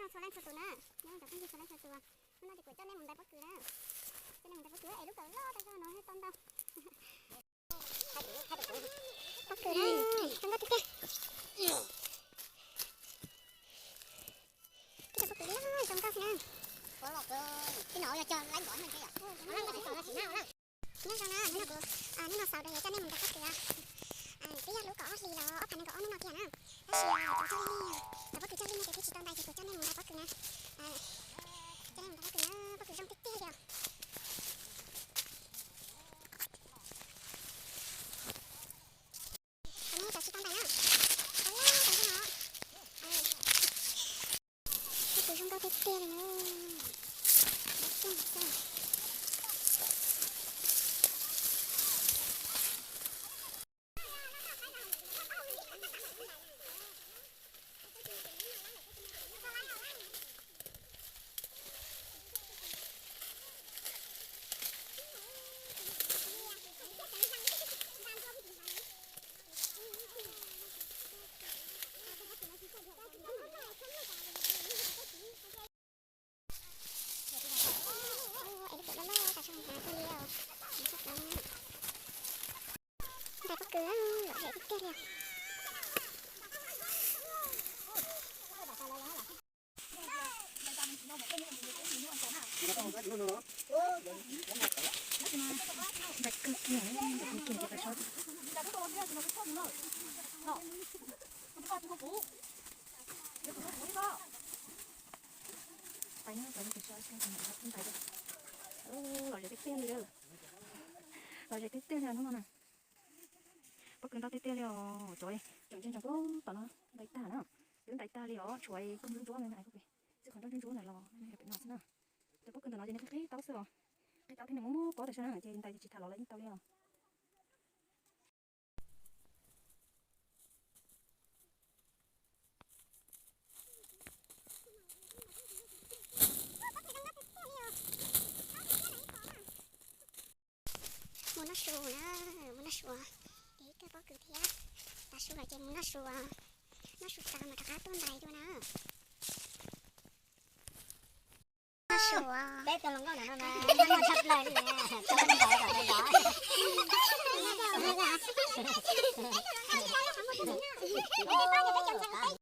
Txhua leej txhua tus na, nyob zoo cov phooj ywg txhua leej txhua tus. Hnub no ces kuv coj nej mus ntais pob kws na. Coj nej mus ntais pob kws es lub kawm loj tau zog no tau ntau. Pob kws na, zoo nkauj tiag tiag. Tib cov pob kws loj zoo nkauj xwb na. Nyob zoo na, hnub no kuv, hnub no xaus rau yuav coj nej mus ntais pob kws. Twb yog lub kaum ob hlis los ob phav nees nkaum ob hnub no kiag na. Tab sis kuv coj nej, cov pob kws cog lij no ces twb tsis tau ntais ces kuv coj nej mus ntais pob kws na. Coj nej mus ntais pob kws na, pob kws zoo tiag tiag li os. Qhov no cov tsis tau ntais na, tau loj tau zoo no. Pob kws zoo nkauj tiag tiag li na. Ntais pob kws lom zem tiag tiag li. Lom zem tiag tiag li, lom zem tiag tiag li hnub no na. Pob kws ntau tiag tiag li os, cov tseem ntsees tsoom pub tom no ntais tag na. Twb ntais tag li os, tshuav koj ntsuab ntsuab na, xwb qhov ntsuab ntsuab ntawd los pem no xwb na. Cov pob kws ntawm no ces nws qhib qhib taub xwb os, qhib taub thiab nws muab muab pob tas sab na ces ntais ces tsis tham los lawv yeej tau li os. Mus noj su na, mus noj su, ib tug pob kws thiab. Tav su lawm ces mus noj su, noj su tas mas rov qab tuaj ntais dua na. Noj su, peb tug hluas nkauj no mas noj tshaj plaws li, tau ntais kom ntais.